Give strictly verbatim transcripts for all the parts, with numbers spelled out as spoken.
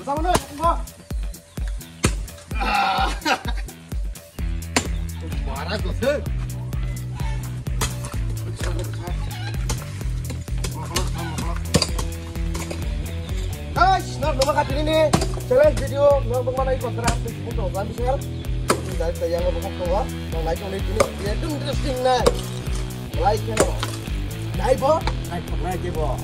Mara kosong. Guys, nok numa kha tini ni challenge video nok numa nai kontra pun to gan share. Guys, yang numa ko wa nok nai ko ni tini ya dum interesting na. Like channel. Nai bo? Nai bo, nai bo.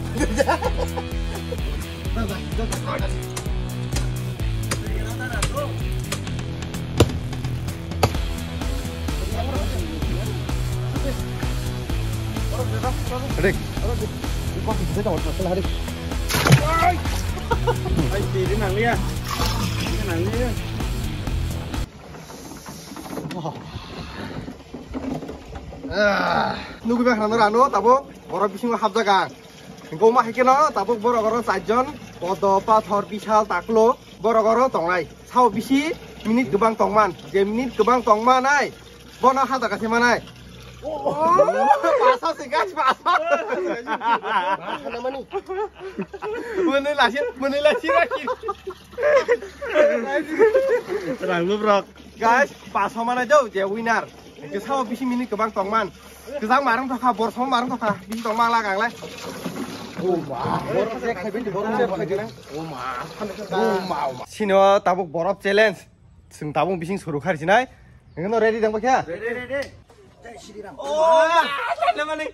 Rik. Ay, tiri nang liya. Tiri nang liya. Ah, nugui ba khana rano tabo borok bisingo hapjak ang. Engko ma hai keno tabuk borok oro charjon, kodo, pathor, bisal, taklo, borok oro tongnai. Sao bisi minute kwbang tongman, je minute kwbang tongmanai, bono hada kase manai. Oh, pasa se guys, pasa. Mana mani? Mani lasi, mani lasi lagi. Rang lu, bro. Guys, pasa manai do, je winner. Ke sao bisi minute kwbang tongman. Kwchang marwng tokha, borsom marwng tokha, bini tongma la ganglai. Oh ma, borok se khai bini borok se khai bini. Oh ma, oh ma, oh ma. Sino tabuk borok challenge. Sing tabuk bising suru khari sinai. Engno ready dang bakya? Ready, ready. Jai Shri Ram. Oh ma, tanda mani.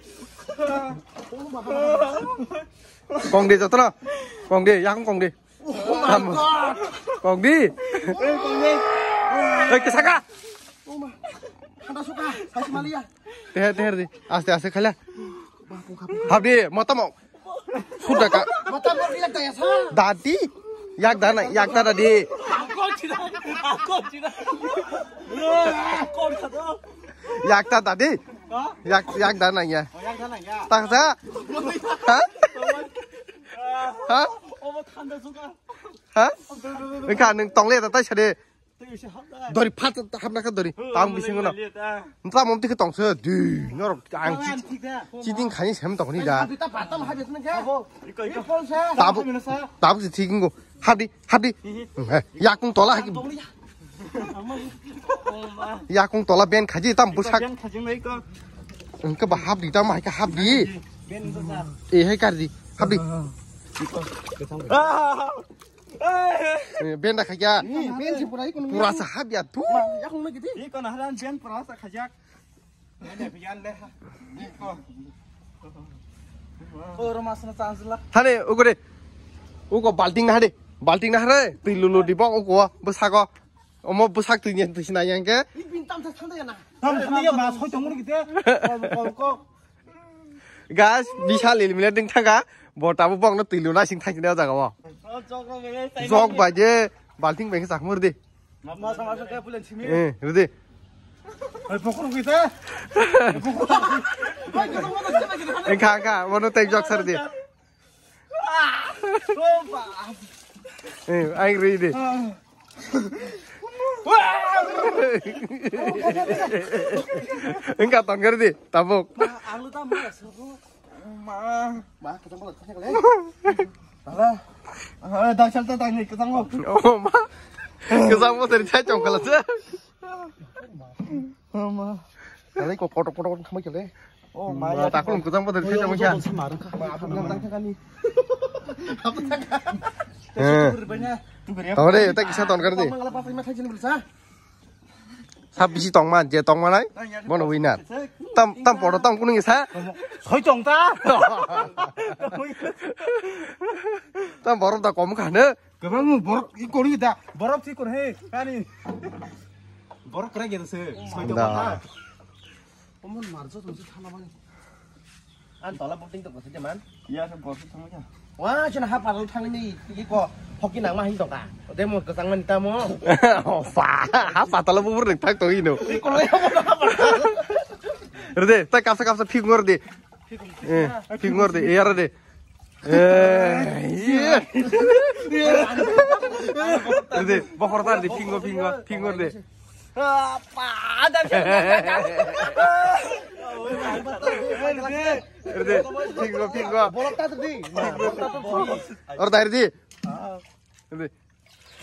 Kong de jotro. Kong de, yakung kong de. Oh my God. Kong di. Eh, kong di. Eh, kesaka. Oh ma. Thanda suka, sai maliya. Teher, teher di. Aste, aste khala. Habdi, mata mau. Sudah kak. Mata mau lihat daya sa. Dadi. Yak dana, yak dana di. Aku tidak, aku tidak. Aku tidak. Yak dana di. Hah? Yak, yak dana ya. Oh, yak dana ya. Tak sa. Hah? Hah? Oh, thanda suka. Ha? Engkha nwng tongle ta tai sade. Dori phat hapna kha dori. Tang bising no. Nta mom tik tong se. Di norok ang chi-, cheating khani sem tong ni da. Tabuk, tabuk si thik ngo. Hapdi, hapdi. Yakung tola haki. Yakung tola ben khaji tam busak. Engkha ba hapdi tam hai ka hapdi. Eh, hai kardi. Hapdi. Eh, benda khaja. Ni ben si pura ikon. Pura sa hab ya tu. Ma, yakung na gidi. Ikon haran ben pura sa khajak. Ini bian le ha. Ikon. Oh, roma sana chance la. Hane, ugure. Ugo balting na hade. Balting na hare. Tui lulu di bok ugo. Busago. Omo busak tui nyen tui sina yang ke. Ni bin tam sa thanda ya na. Tam thanda ya ma soi tong gidi. Kol, kol, kol. Guys, bisal eliminate ding thangka, bo tabuk bokno twi luna sing thangkhe o jaga o. Jok bai je, balting bai khe chakmur di. Eh, ridi. Engkha, engkha, bono tei jok sar di. Eh, ang ridi. Engka tongkar di, tabuk. Alu tam mana suku? Ma, ma, kacang bola, kacang bola. Ala, ah, dak salta tang ni kacang bola. Oh, ma. Kacang bola dari saya congkal aja. Oh, ma. Kali kok kotok kotok khamai kele. Oh, ma, ya, tak belum kacang bola dari saya congkal. Ma, apa bilang tang kani? Apa tang? Eh. Tahu deh, tak kisah tongkar di. Mang ala pasai ma khai jini belsa. Sab bisi tongma, je tongma nai, bono winner. Tam, tam poro tam kuning sa. Soi tong ta. Tam borok da kom khane. Kebang borok i kori da. Borok si kor he, kani. Borok kere gede se. Soi tong ta. Omon marjo tong si thana bang. An tola boting to kosai man. Iya, sa borok thang ya. Wa, chuna ha parlo thangni, iko, hoki nang ma hin tongka. Ode mo kesang man tamo. Opa, ha patala bubur ning thak to ino. Iko le ha parlo. Rede, ta kapsa kapsa phik ngor de. Eh, phik ngor de, eh, rede. Eh, iya. Rede, bokhor tar de, phik ngor, phik ngor, phik ngor de. Apa ada? Rede, phik ngor, phik ngor. Bolok ta de. Or ta rede. Rede.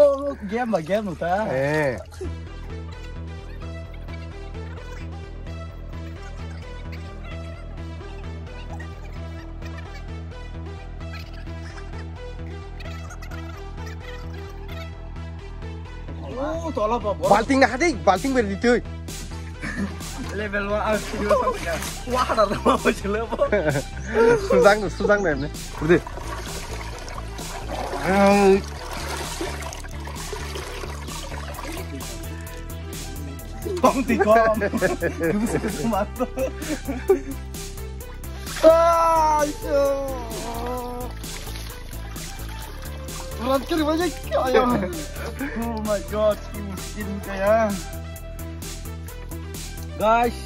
Oh, game ba game ta. Eh. Oh, tola ba, bor. Balting na hadi, balting beri ditui. Level wa, ah, serious ya. Wah, ada nama apa sih, level? Sujang, sujang deh, ini. Udah. Tong tikam. Mantap. Ah, itu. Berat kali banyak. Ayo. Oh my God, skin, skin kayak. Guys.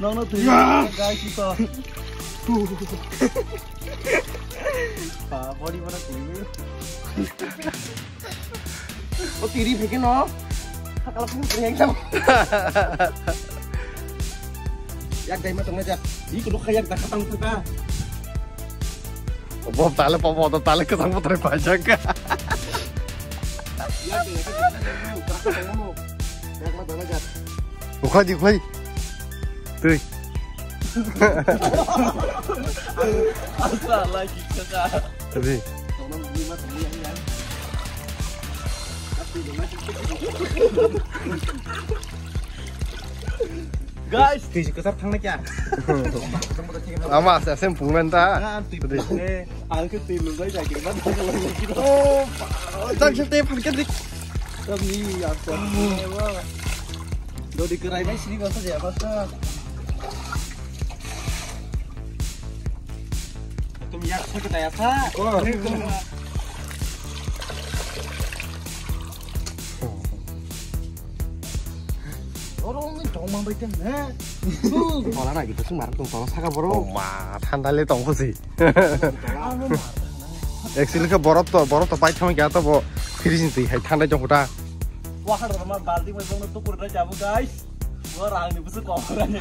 Nono tuh. Yes. Guys, itu. Ah, body mana tuh? O tiri pheke no. Hakala phung phung ekdam. Yak dai ma tong jak. Di kudu khayak dak khatang phuka. Bo tale, bo, bo tale, kesang putar pajak. Yak dai ma tong jak. Yak ma tong jak. Ukhai di, ukhai. Tui. Asal lagi kaka. Tui. Guys, tui kesar thang na kya? Ama asem pungnan ta. Tui. Ang ke tui lubai jagi, man thang lubai jagi. Oh, tak se te phang ke dik. Kami ya, kami ya. Dodi kerai bai sini basa ya, basa. Tum yak sa kita ya sa. Orang ni dong mang bai ten ne. Tola na gitu sih marang tong tola saka boro. Oh ma, thanda le tong khusi. Actually khe borok to, borok to pai thangma kya to bo freezing twi hai thandai jong khuta. Wahar rama baldi mai bongno tukur na jabu guys. Wah rang ni busu kok rang ni.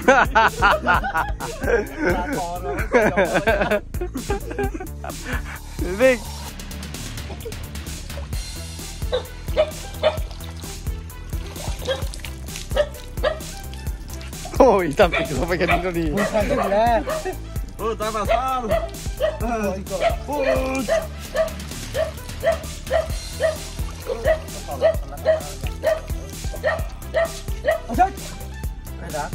Big. Oh, itam pik lo pakai dino ni. Oh, tambah sal. Oh. Ada.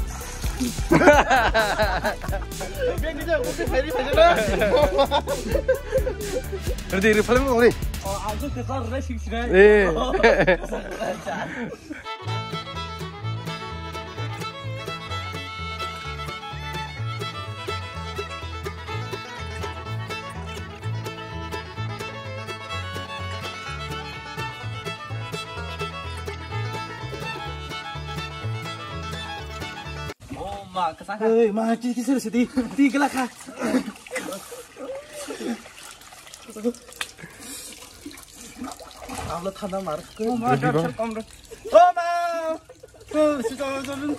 Ready, ready, ready. Oh, aku kesal, ready, sih, sih. Eh. Oh, ma, kesana. Hei, ma, ki-, kisir sih, di, di, gelak, ha. Abla thanda mar. Oh, ma, Ready, doctor bang? Kom, doctor. Oh, ma. Oh, si, doctor, doctor.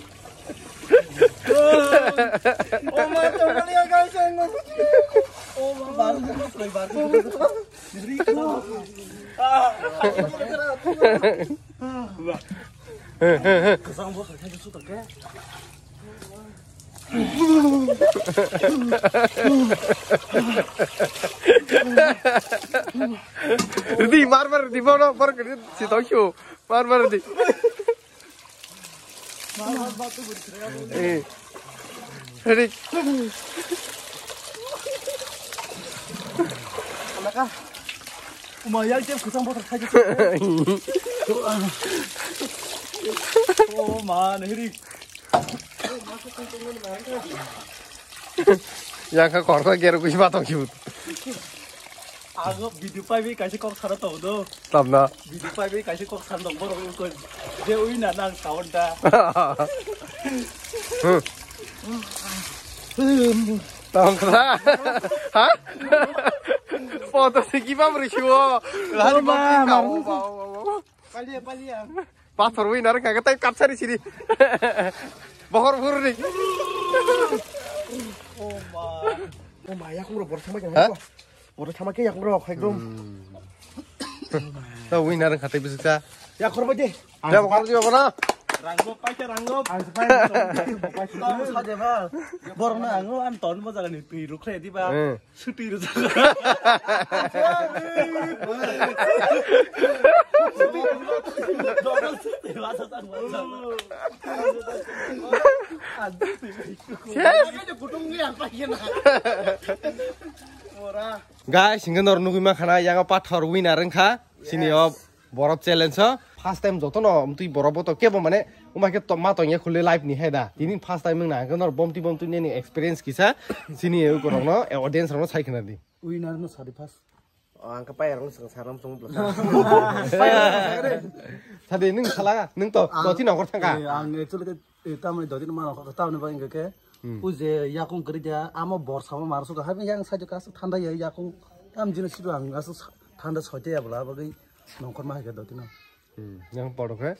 Oh, ma, chong kali ya, guys, ang mau pergi. Ridi, mar mar ridi, bono, bono, si tau shu, mar mar ridi. Eh. Ridi. Uma yang tem kusang botor khai. Oh man, hiri. Yang ka korta ger kuis batong shu. Ago video pai bi kaisa kok sara tong do. Tamna. Video pai bi kaisa kok sara tong borok ko. Je ui na nang kawan da. Tong kra. Ha? Foto si kibam ri shu. Lari ma, ma, ma. Palia, palia. Pathor winner kha, tei kapsari siri. Bohor burni. Oh ma. Oh ma, yakung ro, bor sama kya. Ha? Bor sama kya yakung ro, ekdom. To winner kha tei bisik sa. Ya khor baje. Ya khor di bana. Ranggo paita ranggo. Ang sepai. Tong sa de ba. Bor na ango an ton mo jaga ni tui rukre di ba. Eh. Suti rwjak. Guys, hingke nor nugui mankha na, yang pathor winner wngkha. Sini o borok challenge o. First time jotono twi borok bo to kebo mane wngma khe to ma tongya khule live ni hai da. Tini first time wngna hwnkhe nor bomtwi bomtwi nini experience kisa sini ukorokno audience rokno sai khna di. Winner no sadi first. Oh, ang ka payar no saka saram song bla. Sadi nung sala nung to to ti nokor thangka. Eh, ang actually ke, eh, tamni dodi no mano ka tamni ba inge ke. Hmm. Uje yakung kri dia amo bor sama mar suka ha yang sajo ka thanda ya yakung. Tam jino sidu ang asu thanda soite ya bla bagwi nokor ma hai ke dodi no. Hmm, yang podo khe?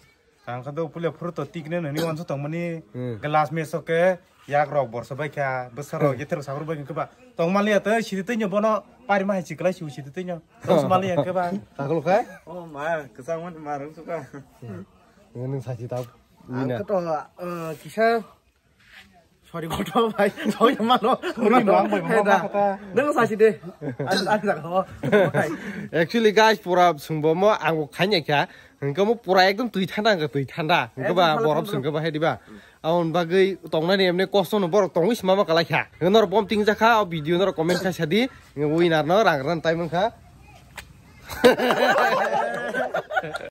Ang kha do pulia phuru to tikne nani wansa tongmani. Hmm. Glass meso ke yak rok borso bai kha, bwsa rok yether sakur bai kha ba. Tongmali ata sidi teinyo bono pari ma hai chiklai siu sidi teinyo. Tongmali yang khe ba. Takul khe? Oh ma, kesang man marung suka. Nung sachi tau. Ang kha to, eh, kisa Sorry, kotor bai. Sorry, mano. Sorry, no. Nang bai, mama kata. Nang sa si de. An, an jaga ho. Actually, guys, pura sungbo mo, ang bo khanya kya. Engko mo pura ekdom tui thanda, engko tui thanda. Engko ba, ekdom borok thanda. Sungko ba, hai di ba. Aun bagwi tongnani emne kosto no borok tongwi sima ma kala kya. Nor bom ting jakha, o video nor comment kha sadi. Winner no rang ran time kha.